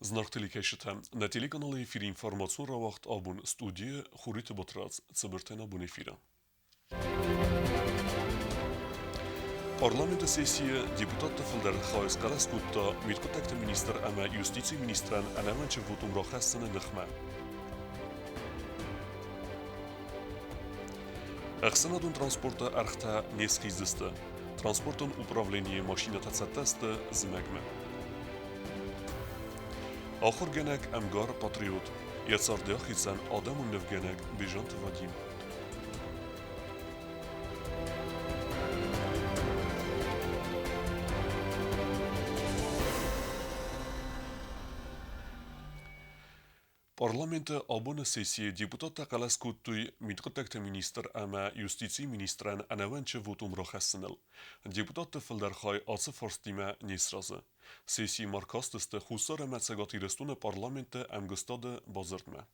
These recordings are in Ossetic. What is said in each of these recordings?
Зынаргъ телекӕсджытӕ, нӕ телеканалы эфиры информацион рауагъд абон студийы Хуриты Батрадз цыбыртӕй нӕ бон эфиры. Парламенты сессийы депутатты фылдӕр хай схъӕлӕс кодта мидхъуыддӕгты министр ӕмӕ юстицийы министрӕн ӕнӕмӕнджы вотум рахӕссыны ныхмӕ. Ӕхсӕнадон транспорты ӕргътӕ не схиздзысты. Транспортон управленийы машинӕтӕ цӕттӕ сты зымӕгмӕ. Ахуыргӕнӕг, ӕмгар, патриот. Йӕ царды ахицӕн адӕмон нывгӕнӕг Бежанты Вадим. Парламенты абоны сессийы депутаттӕ хъӕлӕс кодтой мидхъуыддӕгты министр ӕмӕ юстицийы министрӕн ӕнӕуӕнчы вотум рахӕссыныл. Депутатты фылдӕр хай ацы фарстимӕ не сразы. Сессийы ма ркастысты Хуссар ӕмӕ Цӕгат Ирыстоны парламентты ӕмгуыстады бадзырдмӕ.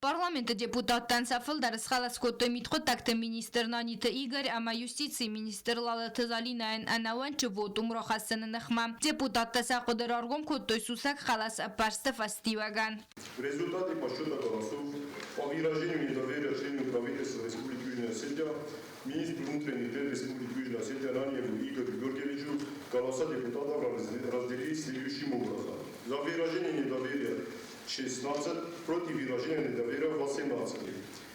Парламенты депутаттӕн сӕ фылдӕр схъӕлӕс кодтой мидхъуыддӕгты министр Наниты Игорь ӕмӕ юстицийы министр Лалыты Залинӕйӕн ӕнӕууӕнчы вотум рахӕссыны ныхмӕ. Депутаттӕ сӕ хъуыды раргом кодтой сусӕг хъӕлӕс ӕппӕрсты фӕстиуӕгӕн. В результате подсчета голосов по выражению недоверия члену правительства Республики Южная Осетия, министру внутренних дел Республики Южная Осетия Раниеву Игорю Георгиевичу голоса депутатов разделились следующим образом. За выражение недоверия 16, против выражения недоверия 18.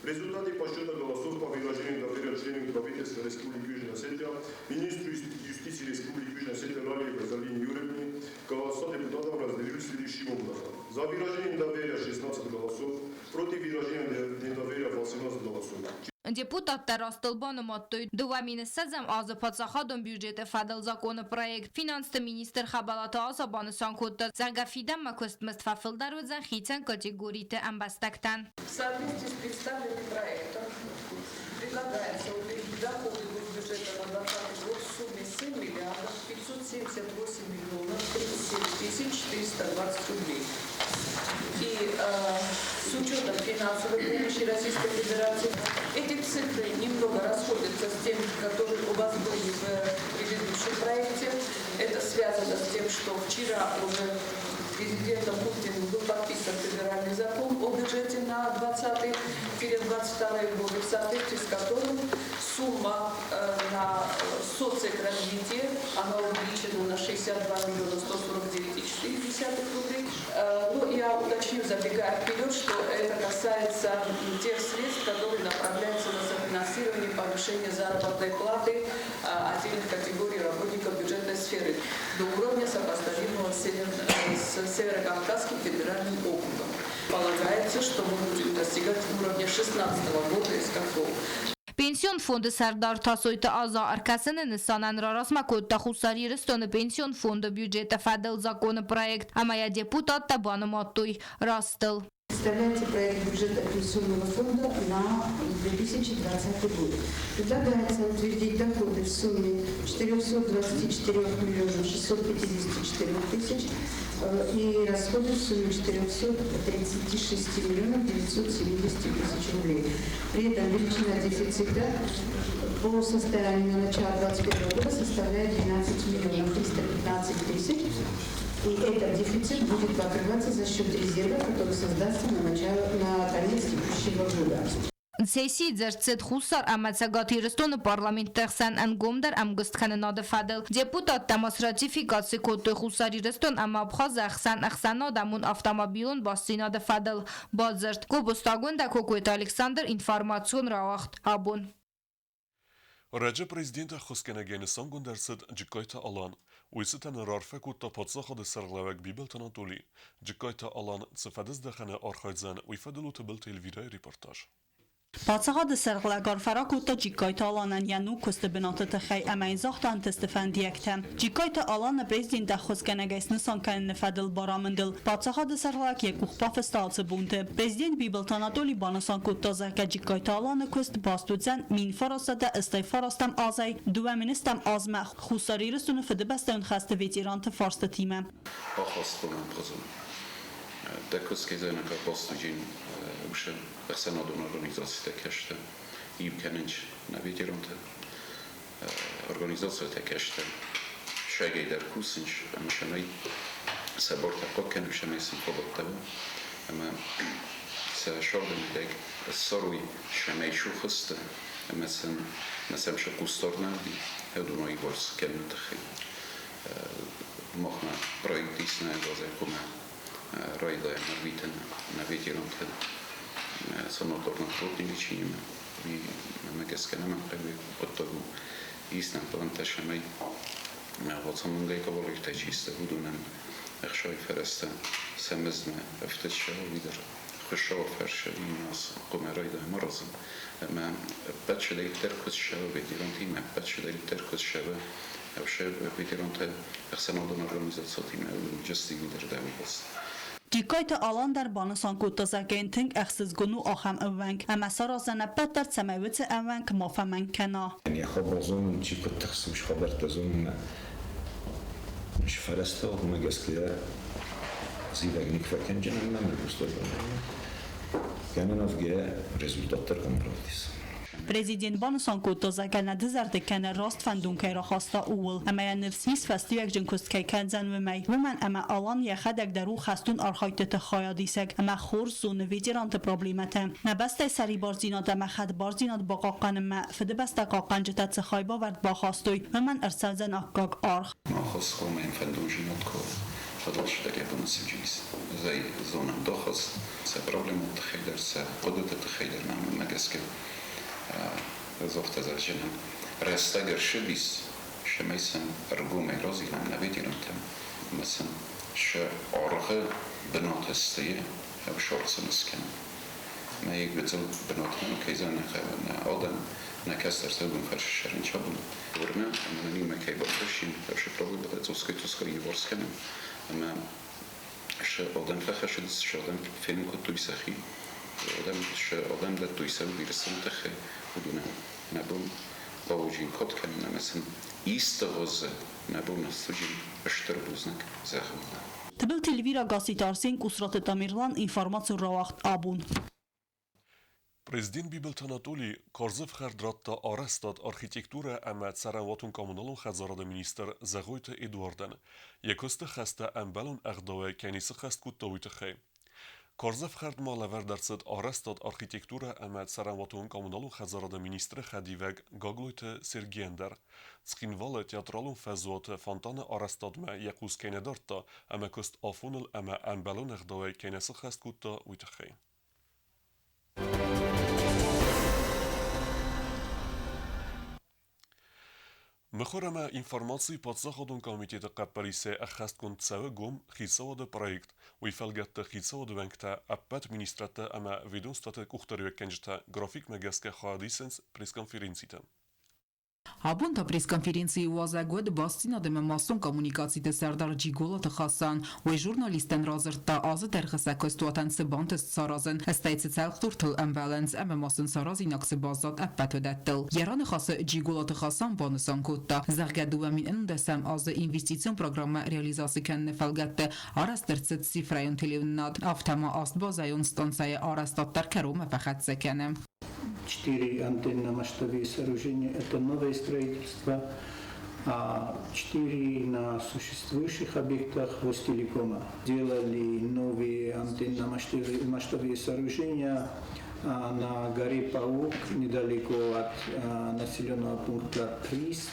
В результате подсчета голосов по выражению недоверия члену правительства Республики Южная Осетия, министру юстиции Республики Южная Осетия Ралиевой Залине Юрьевне, голоса депутатов разделились следующим образом. За выражение недоверия 16 голосов, против выражения недоверия 18 голосов. Депутаттӕ растыл банымадтой 2020 азы паддзахадон бюджеты фӕдыл законы проект. Финансты министр Хӕбӕлаты Аза банысан кодта, зӕгъгӕ, фидӕнмӕ куыстмызд фӕфылдӕр уыдзӕн хицӕн категориты ӕмбӕстӕгтӕн. В соответствии с представленным проектом предлагается увеличить доходы госбюджета на 2020 год в сумме 7 миллиардов 578 миллионов 37 тысяч 420 рублей. И с учетом финансовой помощи Российской Федерации эти цифры немного расходятся с тем, которые у вас были в предыдущем проекте. Это связано с тем, что вчера уже президентом Путиным был подписан федеральный закон о бюджете на 2020-2022 годы, в соответствии с которым сумма на соцэкразвитие, она увеличена на 62 миллиона 149,4 рублей. Ну, я уточню, забегая вперед, что это касается тех средств, которые направляются на софинансирование повышения заработной платы отдельных категорий работников бюджетной сферы до уровня, сопоставимого с Северо-Кавказским федеральным округом. Полагается, что мы будем достигать уровня 2016 года СКФО. Пенсион фонды сӕрдар Тасойты Аза ӕркӕсыны нысанӕн раразмӕ кодта Хуссар Ирыстоны пенсион фонды бюджеты фӕдыл законы проект ӕмӕ йӕ депутаттӕ банымадтой растыл. Представляете проект бюджета пенсионного фонда на 2020 год. Предлагается утвердить доходы в сумме 424 миллионов 654 тысяч и расходы в сумме 436 миллионов 970 тысяч рублей. При этом величина дефицита по состоянию на начало 2021 года составляет 12 миллионов 315 тысяч. И этот дефицит будет покрываться за счет резерва, который создастся на конец текущего года. Сессийы дзырд цыд Хуссар ӕмӕ Цӕгат Ирыстоны парламентты хсӕн ӕнгомдӕр ӕмгуысткӕнынады фӕдыл. Депутаттӕ ма сратификаци кодтой Хуссар Ирыстон ӕмӕ Абхазы ӕхсӕн ӕхсӕнадӕмон автомобилон бастдзинады фӕдыл бадзырд. Гобозтагондӕ Кокойты Александр информацион рауагъд абон. Раджы президент ӕххуысгӕнӕгӕй нысангонд ӕрцыд Джыккайты Алан. Уый цытӕн раарфӕ кодта паддзахады сӕргълӕууӕг Бибылты Анатоли. Джыккайты Алан цы фӕдыздӕхӕны архайдзӕн, уый фӕдыл у Тыбылты Эльвирӕйы репортаж. Паддзахады сӕргълӕг арфӕ ракодта Джиккайты Аланӕн йӕ ног куысты бынаты тыххӕй ӕмӕ йын загъта ӕнтысты фӕндиӕгтӕ. Джиккайты Аланы президент ӕххуысгӕнӕгӕй снысан кӕныны фӕдыл барамындыл паддзахады сӕргълӕг йӕ къух бафыста алцы бонты. Президент Бибылты Анатоли банысан кодта, зӕгъгӕ, Джиккайты Аланы куыст баст уыдзӕн 1989 азӕй 2000 азмӕ Хуссар Ирыстоны Фыдыбӕстӕйон хӕсты ветеранты фарстытимӕ. Ахӕстон ӕмхъызын. Дӕ куыст кезӕнӕгӕ бастуджин усы ӕхсӕнадон организацитӕ кӕсты иу кӕнынц нӕ ветеранты организацитӕ кӕсты сӕгӕй дӕр кусынц ӕмӕ сӕмӕй. Сӕ бартӕ хъахъхъӕнын цӕмӕй сын фадат уа ӕмӕ сӕ сӕрды мидӕг ссарой цӕмӕй сухысты ӕмӕ сын сӕм сӕ хъусдард нӕ уыди, уыдон аиуварс кӕныны тыххӕй. Махмӕ проект ис нӕ базӕй хъуамӕ райдайӕм ӕрвитын нӕ ветерантӕн санаторно-курортный лечениемӕ. Уый мӕнмӕ гӕсгӕ ӕнӕмӕнгхъӕугӕ хъуыддаг у. Ис нӕм пълантӕ, цӕмӕй Уацамонгӕй кавалертӕ чи сты, уыдонӕн ӕхсайы фӕрӕзтӕ сӕ мыздмӕ ӕфтыд сӕ, уый дӕр Хуыцауы фӕрсы нас хъуамӕ райдайӕм аразын. Ӕмӕ ӕппӕт чидӕриддӕр куыд ссӕуы ветерантимӕ, ӕппӕт чидӕриддӕр куыд ссӕуы ветерантӕ ӕхсӕнадон организацитимӕ, логистикӕ дӕр баст. Джиккойты Алан дӕр банысан кодта, зӕгъгӕ йын тынг ӕхсызгон у ахӕм ӕууӕнк ӕмӕ сараздзӕн ӕппӕт дӕр, цӕмӕй уыцы ӕууӕнк ма фӕмӕнг кӕна. Йӕ хабар зонын, чи куыд тыхсы, уыцы хабӕрттӕ зонынмӕ сфӕрӕзта, уымӕ гӕсгӕ зивӕг ник фӕкӕнджын ӕмӕ мӕ гӕнӕн уӕвгӕйӕ результат дӕр хъуамӕ равдиса. Президент банысан кодта, зӕгъгӕ, нӕ дызӕрдыг кӕны раст фӕндон кӕй рахаста, ууыл ӕмӕ йӕ ныфс ис фӕстиуӕгджын куыст кӕй кӕндзӕн уымӕй, уымӕн ӕмӕ Алан йӕхӕдӕг дӕр у хӕстон архайдтыты хайадисӕг ӕмӕ хорз зоны ветеранты проблемӕтӕ. Нӕ бӕстӕйы сӕрибардзинад ӕмӕ хӕдбардзинад бахъахъхъӕнынмӕ Фыдыбӕстӕ хъахъхъӕнджытӕ цы хайбавӕрд бахастой, уымӕн ӕрцӕудзӕн аккаг аргъ. Махос хъуамӕ фӕндонзинад куы фӕдӕлсыдӕр йӕ бон цыдис. Зӕй зонӕм дохос, сӕ проблемӕты тыххӕй дӕр, сӕ хъуыдыты тыххӕй дӕр мӕнмӕ гӕсгӕ ӕз афтӕ зӕгъдзынӕн. Рӕстӕг ӕрцыдис, цӕмӕй сӕм ӕргомӕй разилӕм нӕ ветерантӕм ӕмӕ сын сӕ аргъы бынаты стыйы ӕфсарцын скӕнӕм. Мӕ гыццыл бынатмӕ кӕй зӕгъын хъӕуы, нӕ адӕм, нӕ кӕстӕртӕ уым фӕрсӕрын чабын. Уырны, ӕмӕ нын иумӕ кӕй баххуысин, расшифровывать цъусгай-цъусгай иуварс кӕнӕм. Ӕмӕ сӕ адӕм фӕхӕссынц, сӕ адӕм фенын кодтой сӕхи, адӕм сӕ адӕм дӕттой сӕ Ирыстоны тыххӕй, уыдонӕн нӕ бон бауджын код кӕнын ӕмӕ сын исты хуызы нӕ бон ӕрцуджын стыр бузныг зӕгъын. Тыбылты Эльвира, Гасситы Арсен, Къусраты Тамерлан, информацион рауагъд Абон. Президент Бибылты Анатоли карз ӕфхӕрд радта арӕзтад, архитектурӕ ӕмӕ цӕрӕнуатон-коммуналон хӕдзарады министр Зӕгъойты Эдуардӕн. Йӕ куысты хӕстӕ ӕмбӕлон ӕгъдауӕй кӕй ницы хӕст кодта, уый тыххӕй. Карз ӕфхӕрд ма лӕвӕрд ӕрцыд арӕзтад, архитектурӕ ӕмӕ цӕрӕнуатон-коммуналон хӕдзарады министры хӕдивӕг Гаглойты Сергейӕн дӕр. Цхинвалы театралон фӕзуаты фонтаны арӕзтадмӕ йӕ хъус кӕй нӕ дардта ӕмӕ куыст афоныл ӕмӕ ӕмбӕлон ӕгъдауӕй кӕй нӕ сыххӕст кодта, уый тыххӕй. Мыхуыр ӕмӕ информацийы паддзахадон комитеты хъӕппӕрисӕй ӕххӕстгонд цӕуы гом хицауады проект. Уый фӕлгӕтты хицауады уӕнгтӕ, ӕппӕт министрадтӕ ӕмӕ ведомствоты къухдариуӕггӕнджытӕ графикмӕ гӕсгӕ хайад исынц пресс-конференциты. Абон та пресс-конференцийы уазӕг уӕд бастдзинад ӕмӕ массон коммуникациты сӕрдар Джиголаты Хасан. Уый журналисттӕн радзырдта, азы дӕргъы сӕ куыстуатӕн цы бантыст саразын, стӕй цы цӕлхдуртыл ӕмбӕлынц ӕмӕ ма сын саразинаг цы баззад, ӕппӕт уыдӕттыл. Йӕ раныхасы Джиголаты Хасан банысан кодта, зӕгъгӕ, 2011 азы инвестицион программӕ реализаци кӕныны фӕлгӕтты арӕзт ӕрцыд цифрӕйон телеуынынад, афтӕ ма аст базӕйон станцӕйы арӕзтад дӕр кӕронмӕ фӕхӕццӕ кӕны. Четыре антенно-мостовые сооружения – это новое строительство, а четыре на существующих объектах Ростелекома. Делали новые антенно-мостовые сооружения на горе Паук, недалеко от населенного пункта Трис,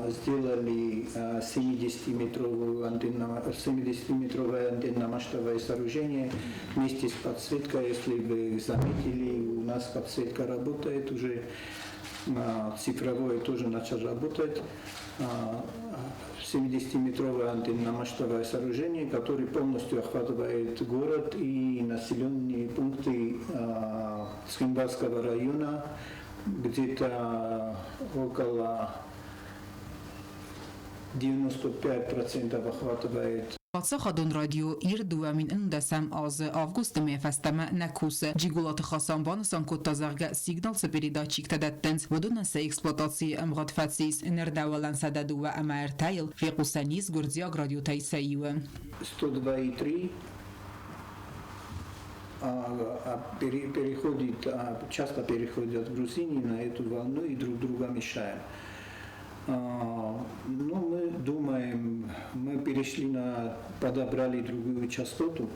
сделали 70-метровую антенно, 70-метровое антенно-мачтовое сооружение вместе с подсветкой. Если вы заметили, у нас подсветка работает уже, цифровое тоже начал работать. 70-метровое антенно-мачтовое сооружение, которое полностью охватывает город и населенные пункты Цхинвальского района, где-то около 95% охватывает. Паддзахадон радио Ир 2011 азы августы мӕй фӕстӕмӕ нӕ кусы. Джиголаты Хасан банысан кодта, зӕгъгӕ, сигнал цы передатчиктӕ дӕттынц, уыдонӕн сӕ эксплуатацийы ӕмгъуыд фӕцис. Ныр дӕуӕлӕн 102 ӕмӕ ӕртӕйыл фехъусӕн ис гуырдзиаг радиотӕй сӕ иуы. 102,3 переходит, часто переходят грузины на эту волну и друг друга мешаем. Ну, мы думаем, мы перед перешли на, подобрали другую частоту.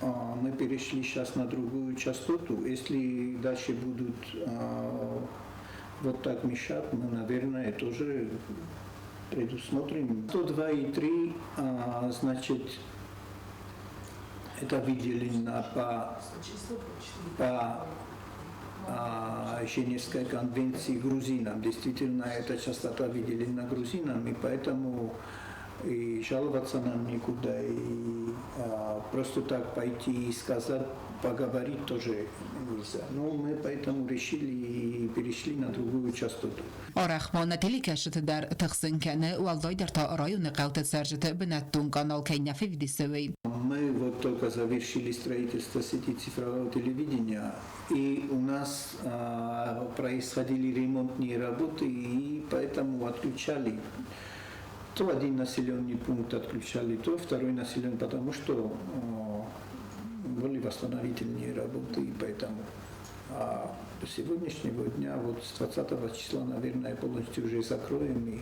Мы перешли сейчас на другую частоту. Если дальше будут вот так мешать, мы, наверное, тоже предусмотрим. 102,3, значит, это выделено по Женевской конвенции грузинам. Действительно, эта частота выделена грузинам, и поэтому и жаловаться нам никуда, и просто так пойти и сказать, поговорить тоже нельзя. Но мы поэтому решили и перешли на другую частоту. Арӕх ма нӕ телекӕсджыты дӕр тыхсын кӕны, уӕлдайдӕр та районы хъӕуты цӕрджыты бынӕттон канал кӕй нӕ февдисы, уый. Мы вот только завершили строительство сети цифрового телевидения, и у нас происходили ремонтные работы, и поэтому отключали. То один населенный пункт отключали, то второй населенный, потому что были восстановительные работы, и поэтому до сегодняшнего дня, вот с 20 числа, наверное, полностью уже закроем, и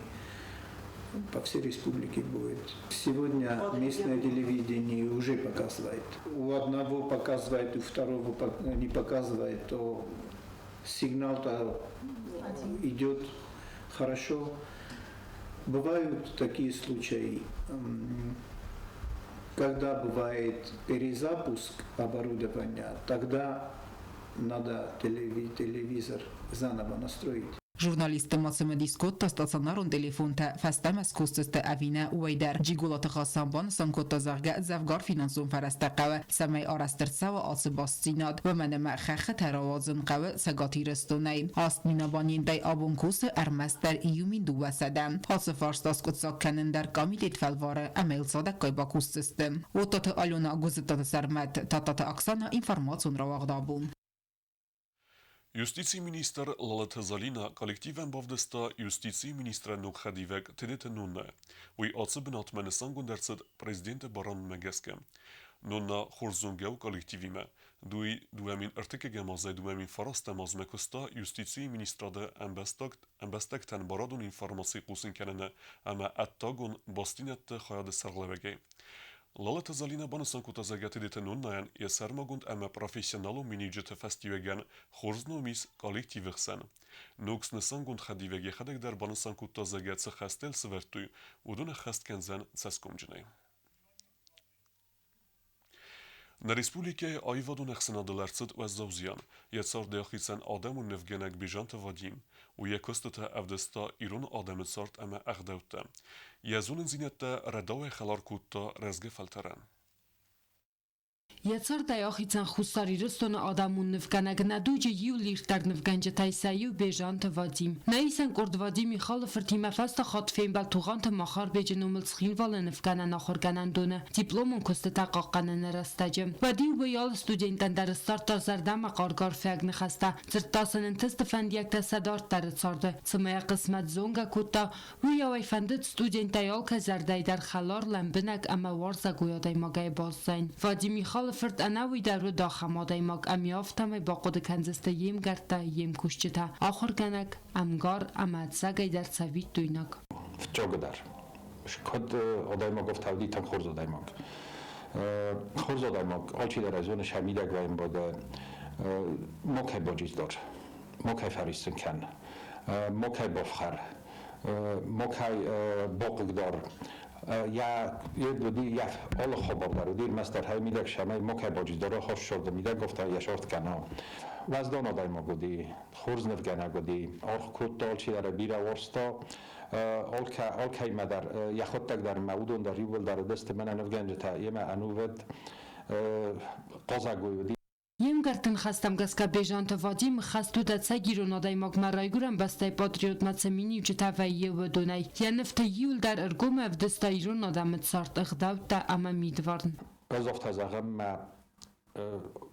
по всей республике будет. Сегодня местное телевидение уже показывает. У одного показывает, у второго не показывает, то сигнал-то идет хорошо. Бывают такие случаи, когда бывает перезапуск оборудования, тогда надо телевизор заново настроить. Журналистты ма цымыдис кодта стационарон телефонтӕ фӕстӕмӕ скусдзысты ӕви нӕ, уый дӕр. Джиголаты Хасан банысан кодта, зӕгъгӕ, дзӕвгар финансон фӕрӕзтӕ хъӕуы, цӕмӕй арӕзт ӕрцӕуа ацы бастдзинад. Уымӕн ӕмӕ хӕххытӕ рауадзын хъӕуы Цӕгат Ирыстонӕй. 7000 абонентӕй абон кусы ӕрмӕстдӕр 1200. Ацы фарст аскъуыддзаг кӕнын дӕр комитет фӕлвары ӕмӕ йыл цадӕггай бакусдзысты. Оттаты Алена, Гуызыттаты Сӕрмӕт, Тадтаты Оксана, информацион рауагъд абон. Юстицийы министр Лалыты Залинӕ коллективӕн бавдыста юстицийы министрӕн ног хӕдивӕг Тедеты Ноннӕ. Уый ацы бынатмӕ нысангонд ӕрцыд президенты барамындмӕ гӕсгӕ. Нонна хорз зонгӕ у коллективимӕ. 2003 азӕй 2009 азмӕ куыста юстицийы министрады ӕмбӕстӕгтӕн барадон информаци хъусын кӕныны ӕмӕ ӕддагон бастдзинӕдты хайады сӕргълӕууӕгӕй. Лалыты Залинӕ банысан кодта, зӕгъгӕ, Тедеты Ноннайӕн йӕ сӕрмагонд ӕмӕ профессионалон миниуджыты фӕстиуӕгӕн хорз ном ис коллективы хсӕн. Ног снысангонд хӕдивӕг йӕхӕдӕг дӕр банысан кодта, зӕгъгӕ, цы хӕстӕ сӕвӕрдтой, уыдон ӕххӕст кӕндзӕн цӕсгомджынӕй. Нӕ республикӕйы аивадон ӕхсӕнадыл ӕрцыд уӕззау зиан. Йӕ царды ахицӕн адӕмон нывгӕнӕг Бежанты Вадим. Уый йӕ куыстытӕ ӕвдыста ирон адӕмы цард ӕмӕ ӕгъдӕуттӕ. Йӕ зонындзинӕдтӕ рӕдауӕй хӕлар кодта рӕзгӕ фӕлтӕрӕн. Йӕ цардӕй ахицӕн Хуссар Ирыстоны адӕмон нывгӕнӕг, нӕ дуджы иу лирддӕр нывгӕнджытӕй сӕ иу Бежанты Вадим. Нӕ исӕн къорд Вадим Михалы фыртимӕ фӕстаг хатт фембӕлд Тугъанты Махарбеджы номыл Цхинвалы нывгӕнӕн ахуыргӕнӕндоны дипломон куыстытӕ хъахъхъӕныны рӕстӕджы. Уӕд-иу уый алы студенттӕн дӕр ссардта зӕрдӕмӕ хъаргӕ арфиаг ныхӕстӕ, дзырдта сын ӕнтысты фӕндиӕгтӕ сӕ дарддӕры царды. Цыма йӕ хъысмӕт зонгӕ кодта, уыйау ӕй фӕндыд студенттӕй алкӕй зӕрдӕйы дӕр хӕлар, лӕмбынӕг ӕмӕ уарзӕгой адӕймагӕй баззайын. Вадим Михалы фырт ӕнӕуый дӕр уыд ахӕм адӕймаг, ӕмӕ афтӕмӕй бахъуыды кӕндзысты йе мгӕрттӕ, йе мкусджытӕ, ахуыргӕнӕг, ӕмгар ӕмӕ ӕцӕгӕйдӕр цӕвиттойнаг. Фыццагыдӕр, куыд адӕймаг ӕфтауди, тынг хорз адӕймаг. Хорз адӕймаг алчидӕр ӕй зоны, сӕ мидӕг вӕййын бады макӕй баджиздор, макӕй фӕриссын кӕн, макӕй бафхӕр, макӕй бахъыгдар. Йӕ уыди йӕ алы хабар дӕр уыди ӕрмӕстдӕр хӕй мидӕг сӕмӕй макӕй баджиздора хӕссорды мидӕг афтӕ йӕ сарт кӕна. Уӕздан адӕймаг уыди, хорз нывгӕнӕг уыди, аргъ кодта алчидӕр бирӕ уарзта, алкӕимӕ дӕр йӕхуыдтӕг дӕр ӕмӕ уыдон дӕр иууылдӕр уыдысты мӕнӕ нывгӕнджытӕ йемӕ ӕнувыд хъазӕгой уыди. Йе мгӕртты ныхӕстӕм гӕсгӕ Бежанты Вадим хӕст уыд ӕцӕг ирон адӕймагмӕ райгуырӕн бӕстӕйы патриотмӕ цы миниуджытӕ вӕййы, уыдонӕй. Йӕ нывты иуылдӕр ӕргом ӕвдыста ирон адӕмы цард, ӕгъдӕуттӕ ӕмӕ мидварн. Ӕз афтӕ зӕгъӕм, мӕ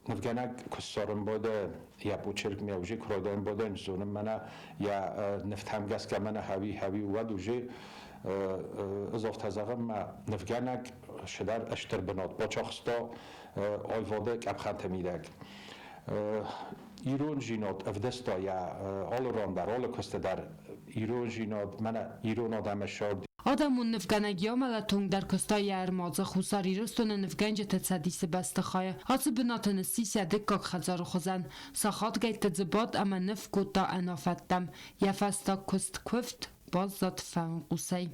нывгӕнӕг куы ссарын боде, йӕ почерк ме уже куы райдайын боде, зонын мӕнӕ йӕ нывтӕм гӕсгӕ мӕнӕ хӕви-хӕви уӕд уже ӕз афтӕ зӕгъӕм, мӕ нывгӕнӕг шыдӕр стыр бынат бацахста аивады къӕпхӕнты мидӕг. Ирон зинад ӕвдыста йӕ алы ран дӕр, алы куысты дӕр. Ирондзинад, мӕнӕ ирон адӕмы сӕр. Адӕмон нывгӕнӕг йӕ амӕлӕты онг дӕр куыста йӕ ӕрмадзы Хуссар Ирыстоны нывгӕнджыты цӕдисы бӕстыхайы. Ацы бынаты ныссис йӕ дыккаг хӕдзары хуызӕн. Сахатгӕйтты дзы бадт ӕмӕ ныв кодта ӕнафӕттӕм. Йӕ фӕстаг куыст куывд баззад фӕнкъусӕй.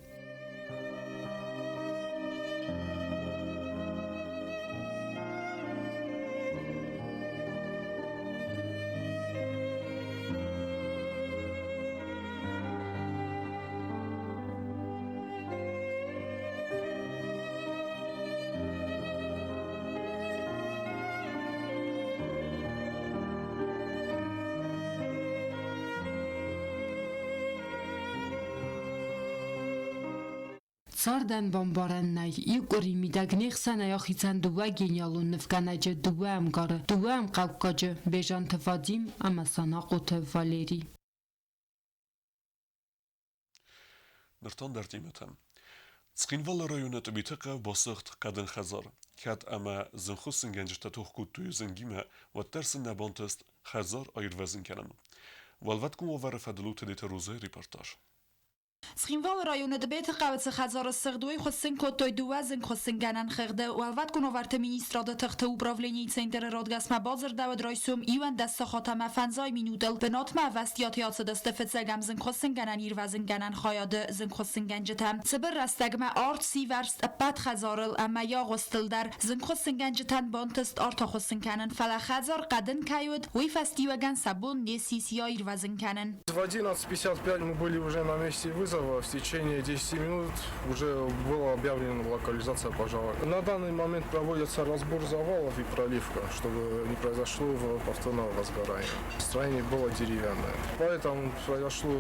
Цардӕн бамбарӕн нӕй, иу къуыри мидӕг не хсӕнӕй ахицӕн дыууӕ гениалон нывгӕнӕджы, дыууӕ ӕмгары, дыууӕ ӕмхъӕуккаджы, Бежанты Вадим ӕмӕ Санахъоты Валери. Ныртон дӕр темӕтӕм. Цхинвалы районы Тъбеты хъӕу басыгъд хъӕдын хӕдзар. Кӕд ӕмӕ зынгхуыссынгӕнджытӕ тох кодтой зынгимӕ, уӕддӕр сын нӕ бантыст хӕдзар аирвӕзын кӕнын. Уӕлвӕткон уавӕры фӕдыл у Тедеты Розӕйы репортаж. Цхинвалы районы Тъбеты хъӕуы цы хӕдзары сыгъд, уый хуыссын кодтой дыууӕ зынгхуыссынгӕнӕн хыгъды. Уӕлвӕткон уавӕрты министрады тыхты управленийы центры радгӕсмӕ бадзырдӕуыд райсом 11 сахат ӕмӕ фӕндзай минутыл. Бынатмӕ ӕвӕстиатӕй ацыдысты фыццӕгӕм зынгхуыссынгӕнӕн-ирвӕзынгӕнӕн хайады зынгхуыссынгӕнджытӕ. Цыбыр рӕстӕгмӕ арт сивӕрзт ӕппӕт хӕдзарыл ӕмӕ йӕ агъуыстыл дӕр. Зынгхуыссынгӕнджытӕн бантыст арт ахуыссын кӕнын, фӕлӕ хӕдзар хъӕдын кӕй уыд, уый фӕстиуӕгӕн сӕ бон не ссис йӕ ирвӕзын кӕнын. В 11.55 мы были уже на месте вызова. В течение 10 минут уже была объявлена локализация пожара. На данный момент проводится разбор завалов и проливка, чтобы не произошло повторного возгорания. Строение было деревянное. Поэтому произошло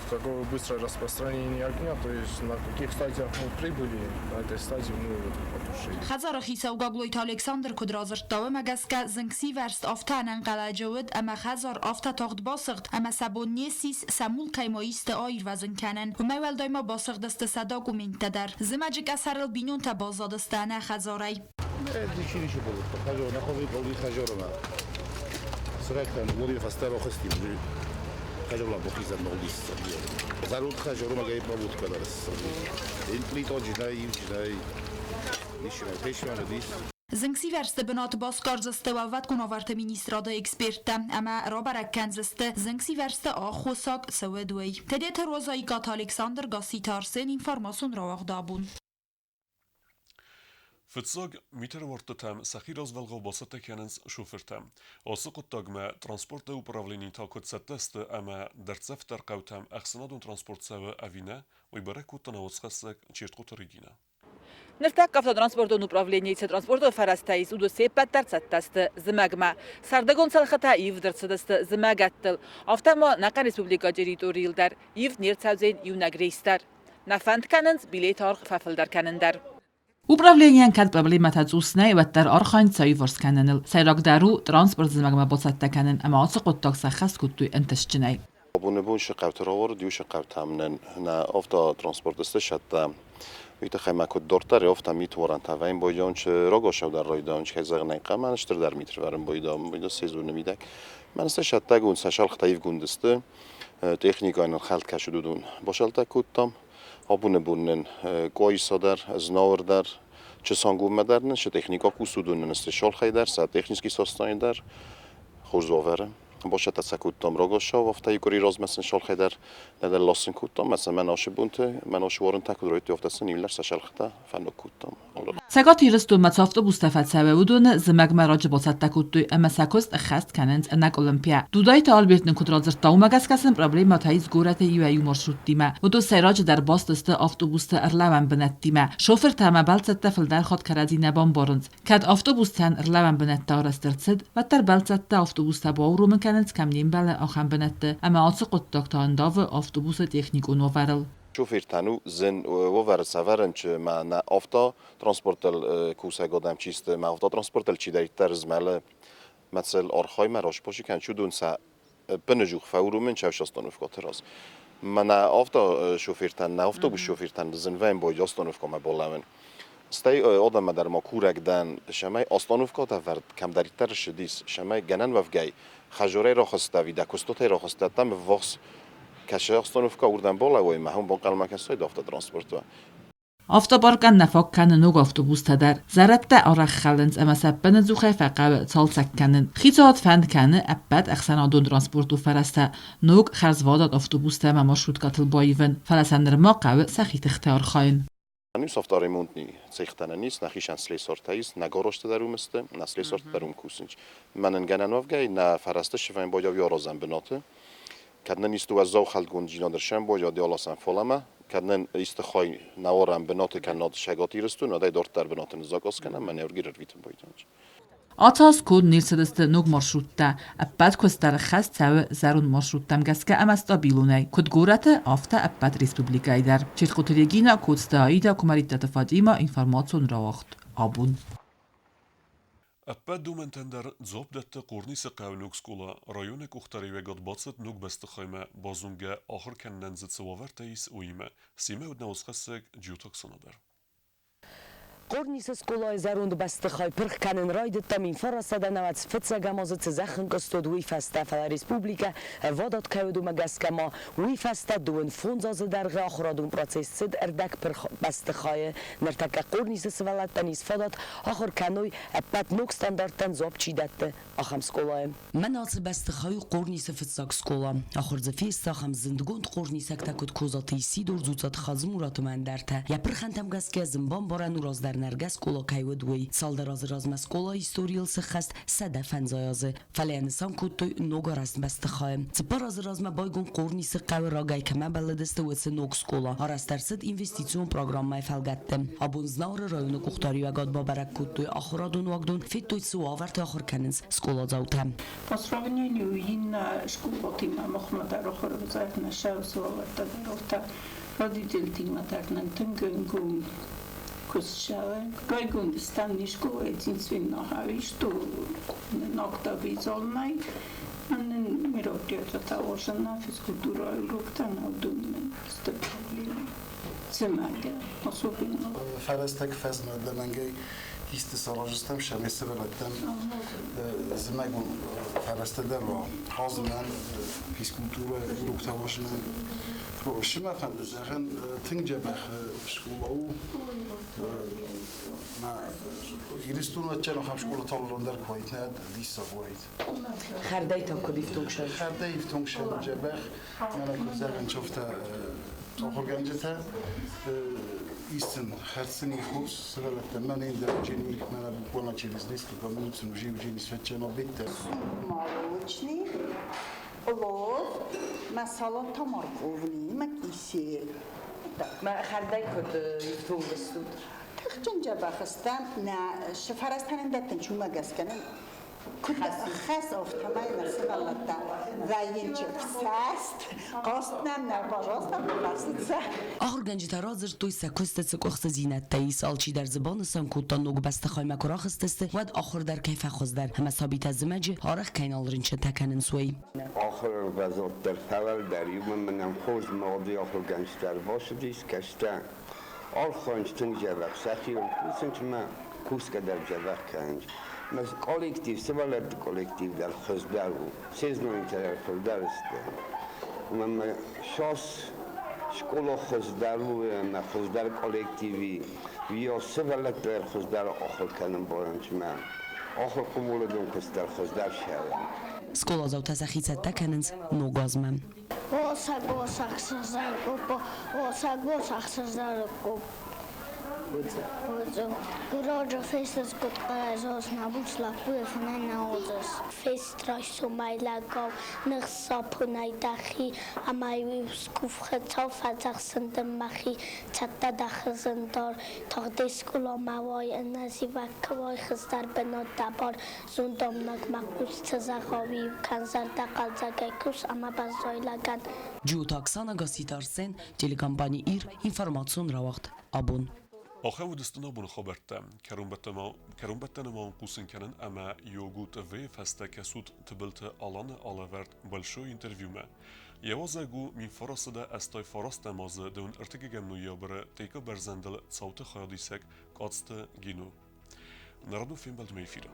такое быстрое распространение огня. То есть на каких стадиях мы прибыли, на этой стадии мы его потушили. Хӕдзары хицау Гаглойты Александр куыд радзырдта, уымӕ гӕсгӕ зынгсивӕрзт афтӕ ӕнӕнхъӕлӕджы уыд, ӕмӕ хӕдзар афтӕ тагъд басыгъд, ӕмӕ сӕ бон не ссис сӕ мулкӕй ма исты аирвӕзын кӕнын. Уымӕй уӕлдай ма басыгъдысты сӕ документтӕ дӕр. Зымӕджы къӕсӕрыл бинонтӕ баззадысты ӕнӕ хӕдзарӕй. Зынгсивӕрзты бынаты басгардзысты Уӕлвӕткон уавӕрты министрады эксперттӕ ӕмӕ рабӕрӕг кӕндзысты, зынгсивӕрзты аххосаг цы уыд, уый. Тедеты Роза, Икъаты Александр, Гасситы Арсен, информацион рауагъд абон. Фыццаг митеруардтытӕм сӕхи развӕлгъау бацӕттӕ кӕнынц шофыртӕ. Ацы хъуыддагмӕ транспорты управлени та куыд цӕттӕ сты ӕмӕ дӕрддзӕфдӕр хъӕутӕм ӕхсӕнадон транспорт цӕуы ӕви нӕ, уый бӕрӕг кодта науӕдзхӕссӕг Чертхъоты Регинӕ. Ныртӕккӕ автотранспортон управленийы цы транспортон фӕрӕзтӕ ис, уыдон се ппӕт дӕр цӕттӕ сты зымӕгмӕ. Сӕрдыгон цӕлхытӕ ивд ӕрцыдысты зымӕгӕттыл. Афтӕ ма нӕхъӕн республикӕйы территорийыл дӕр ивд не рцӕудзӕн иунӕг рейс дӕр. Нӕ фӕнд кӕнынц билеты аргъ фӕфылдӕр кӕнын дӕр. Управленийӕн кӕд проблемӕтӕ цъус нӕй, уӕддӕр архайынц сӕ иуварс кӕныныл. Сӕйрагдӕр у транспорт зымӕгмӕ бацӕттӕ кӕнын ӕмӕ ацы хъуыддаг сӕххӕст кодтой ӕнтыстджынӕй. Абоны бон шы хъӕуты рауарыд, иу шы хъӕутӕм нын нӕ автотранспорт сӕттӕ. Уый тыххӕй ма куыд дарддӕр афтӕ мит уарӕнтӕ вӕййын бойдон чи рагацау дӕр райдайын, кӕй зӕгъын ӕй хъӕуы, мӕн стырдӕр мит ӕрвӕрын бойдон, бойдон сезоны мидӕг. Мӕн сӕ сӕттӕгон сӕ шалхтӕ ивгонд сты, техникӕ нын хӕлд кӕсы уыдон басӕлтӕ кодтам. Абоны бон нын Къуайса дӕр, Знауыр дӕр, Чысангоммӕ дӕр нын шы техникӕ кусы, уыдон нын сты шалхӕй дӕр, сӕ технический составӕй дӕр хорз уавӕры. Бацӕттӕ сӕ кодтам рагацау, афтӕ иу къуыри размӕ сын шалхӕй дӕр нӕдӕр ласын кодтам, ӕмӕ сӕ мӕн ашы бонты, мӕн ашы уарынтӕ куыд райдыдтой, афтӕ сын иу лӕг сӕ шалхытӕ фӕног кодтам. Цӕгат Ирыстонмӕ цы автобустӕ фӕцӕуы, уыдоны зымӕгмӕ раджы бацӕттӕ кодтой ӕмӕ сӕ куыст ӕххӕст кӕнынц ӕнӕкъуылымпыйӕ. Дудайты Альберт нын куыд радзырдта, уымӕ гӕсгӕ сын проблемӕтӕ ис горӕты иуӕй-иу маршруттимӕ. Уыдон сӕйраджыдӕр баст сты автобусты ӕрлӕууӕн бынӕттимӕ. Шофыртӕ ӕмӕ бӕлццӕттӕ фылдӕр хатт кӕрӕдзи нӕ бамбарынц. Кӕд автобустӕн ӕрлӕууӕн бынӕттӕ арӕзт ӕрцыд, уӕддӕр бӕлццӕттӕ автобустӕ бауромын кӕнынц, кӕм не мбӕлы, ахӕм бынӕтты, ӕмӕ ацы хъуыддаг та ӕндавы автобусы техникон уавӕрыл. Шофыртӕн у зын уавӕры сӕвӕрын, чи ма нӕ автотранспортыл кусӕг адӕм чи сты, ма автотранспортыл чидӕриддӕр змӕлы, мӕцыл архаймӕ распаши кӕн чудон сӕ пыныжух фӕуромын чӕвсостановкаты раз. Мӕнӕ автошофыртӕн, нӕ автобусшофыртӕн зын вӕййы бой остановкамӕ балӕууын. Стӕй адӕммӕ дӕр ма курӕг дӕн, цӕмӕй остановкатӕ ӕвӕрд кӕмдӕриддӕр ссыдис, цӕмӕй гӕнӕн уӕвгӕй хӕзорӕй рахызтӕ ӕви дӕ куыстуатӕй рахызтӕ, там ввахс. Кӕсы остановка уырдӕм балӕууай, мӕ уым банхъӕлмӕ кӕсай автотранспортмӕ. Автопаркӕн нӕ фаг кӕны ног автобустӕ дӕр. Зӕрӕдтӕ арӕх хӕлынц ӕмӕ сӕ ӕппынӕдзухӕй фӕхъӕуы цалцӕг кӕнын. Хицауад фӕнд кӕны ӕппӕт ӕхсӕнадон транспорты фӕрӕзтӕ ног хӕрзвадат автобустӕ ӕмӕ маршруткӕтыл баивын, фӕлӕ сӕ нырма хъӕуы сӕхи тыхтӕй архайын. Низ авторемонтни цехтӕ ис, нӕхицӕн слесортӕ ис, нӕ гаражты дӕр уым сты, нӕ слесорты дӕр уым кусынц. Мӕнӕн гӕнӕн уӕвгӕй нӕ фӕрӕзты сывӕн байав аразӕн бынаты. Кӕд нын исты уӕззау хӕлдгонддзинад ӕрсӕмбӕлд, аласӕн фалӕмӕ, кӕд нын исты хай нӕ арӕн бынаты кӕнӕ Цӕгат Ирыстон, уӕд ӕй дарддӕр бынаты ныззакъаз кӕнӕм, мӕнӕ ӕргир ӕрвитын байдайынц. Ацы аз конд не рцыдысты ног маршруттӕ. Ӕппӕт куыст дӕр ӕххӕст цӕуы зӕронд маршруттӕм гӕсгӕ ӕмӕ стабилонӕй, куыд горӕты, афтӕ ӕппӕт республикӕйы дӕр. Чертхъоты Регинӕ, Коцты Аидӕ, Куымӕридтаты Фатимӕ, информацион рауагъд «Абон». Ӕппӕт домӕнтӕн дӕр дзуапп дӕтты Хъорнисы хъӕуы ног скъола. Районы къухдариуӕгад бацыд ног бӕстыхаймӕ, базонгӕ ахуыр кӕнынӕн дзы цы уавӕртӕ ис, уыимӕ. Семӕ уыд нӕ уацхӕссӕг Джиоты Оксана дӕр. Хъорнисы скъолайы зӕронд бӕстыхай пырх кӕнын райдыдта 1995 фыццӕгӕм азы цы зӕххӕнкъуыст уыд, уый фӕстӕ, фӕлӕ республикӕ ӕвадат кӕй уыд, уымӕ гӕсгӕ ма уый фӕстӕ 25 азы дӕргъы ахуырадон процесс цыд ӕрдӕгпырх бӕстыхайы. Ныртӕккӕ Хъорнисы сывӕллӕттӕн ис фадат ахуыр кӕной ӕппӕт ног стандарттӕн дзуапп чи дӕтты, ахӕм скъолайы. Мӕн ацы бӕстыхай у Хъорнисы фыццаг скъола. Ахуыр дзы фесты ахӕм зындгонд хъорнисӕгтӕ, куыд Козаты Исидор, Дзуццаты Хадзымурат ӕмӕ ӕндӕртӕ. Йӕ пырхӕнтӕм гӕсгӕ зынбамбарӕн у раздӕр нӕргӕ скъола кӕй уыд, уый. Цалдӕр азы размӕ скъолайы историйыл сыххӕст 105 азы. Фӕлӕ йӕ нысан кодтой ног арӕзт бӕстыхайы. 4 азы размӕ байгом Хъорнисы хъӕуы рагӕй кӕмӕ бӕллыдысты, уыцы ног скъола. Арӕзт ӕрцыд инвестицион программӕйы фӕлгӕтты. Абон Знауыры районы къухдариуӕгад бабӕрӕг кодтой ахуырадон уагдон, федтой, цы уавӕрты ахуыр кӕнынц скъоладзаутӕ. По сравнению иннӕ скъолатимӕ махмӕ дӕр ахуырдзӕг нӕ сӕвзӕрдтӕ дӕр родительтимӕ дӕр нын тынг ӕнгом куыст цӕуы. Райгонд стӕм не скъолайы единственного, что ногтабизоннай, мероприятия уожена физкультура уроктӕ нӕ уыдон сты проблемы. Зымӕгы особенно. Фӕрӕзтӕг фӕзмӕдӕмӕнгӕй исты саразыстӕм сӕ сывӕллӕттӕн зымӕгон фӕрӕзтӕ дӕр уа. Хъазынӕн, физкультура уроктӕ уажынӕн. Сымӕ фӕнды зӕгъын, тынг дзӕбӕх скъола у. Ирыстоны ӕддӕ ахӕм скъола таллон дӕр куы уаид, нӕ диссаг уаид. Хӕрдӕй та куыд ифтонг сӕ? Хӕрдӕй ифтонг сӕ дзӕбӕх. Мӕнӕ куыд зӕгъын, чофтӕ ахуыргӕнджытӕ истин хӕрдзыни хорз сывӕллӕттӕ. Мӕнӕ ӕндӕр ученик, мӕнӕ буквально через несколько минут уже ученик свечено битте. Молочный, плов, ма салата морковный, ма кисель. Мӕ хӕрдӕй куыд ифтонг стут? Тыхджын дзӕбӕх стӕм, нӕ фӕрӕзтӕ нын дӕттын чумӕ гӕсгӕ нын куыд хӕс афтӕмӕй нӕ сывӕллӕттӕ вӕййынч ӕфсӕст, хъаст нӕм нӕ, пожалуйста, бафӕрсут сӕ. Ахуыргӕнджытӕ радзырдтой сӕ куысты цы къуыхцыдзинӕдтӕ ис, алчидӕр дзы банысан кодта, ног бӕстыхаймӕ куы рахызтысты, уӕд ахуыр дӕр кӕй фӕхуыздӕр ӕмӕ сабитӕ зымӕджы арӕх кӕй нал рынчынтӕ кӕнынц, уый. Ахуыры баззаддӕр фӕуӕлдӕр, иумӕ мӕнӕн хорз мады ахуыргӕнджытӕ ӕрбацыдис, кӕстӕ архайынц тынг дзӕбӕх, сӕхиуыл кусынц ӕмӕ кусгӕ дӕр дзӕбӕх кӕнынц. Мӕ коллектив, сывӕллӕтты коллектив дӕр хуыздӕр у, се знонтӕ дӕр фылдӕр сты. Ӕмӕ мӕ сас скъола хуыздӕр у ӕмӕ хуыздӕр коллективи, йӕ сывӕллӕттӕ дӕр хуыздӕр ахуыр кӕнын барынц мӕ ахуыр хъомыладон куыст дӕр хуыздӕр цӕуы. Скъоладзаутӕ сӕхи цӕттӕ кӕнынц ног азмӕ. Джиоты Оксана, Гасситы Арсен, телекомпани «Ир», информацион рауагъд «Абон». Ахӕм уыдысты нӕ боны хабӕрттӕ. Кӕронбӕттӕны ма уын хъусын кӕнын ӕмӕ Йогу ТВ-йы фӕстӕ кӕсут Тыбылты Аланы алӕвӕрд Большой интервью-мӕ. Йӕ уазӕг у 1989 азы 23 ноябры Тъекы бӕрзӕндыл цауты хайадисӕг Къадзты Гино. Народу фембӕлдмӕ эфиры.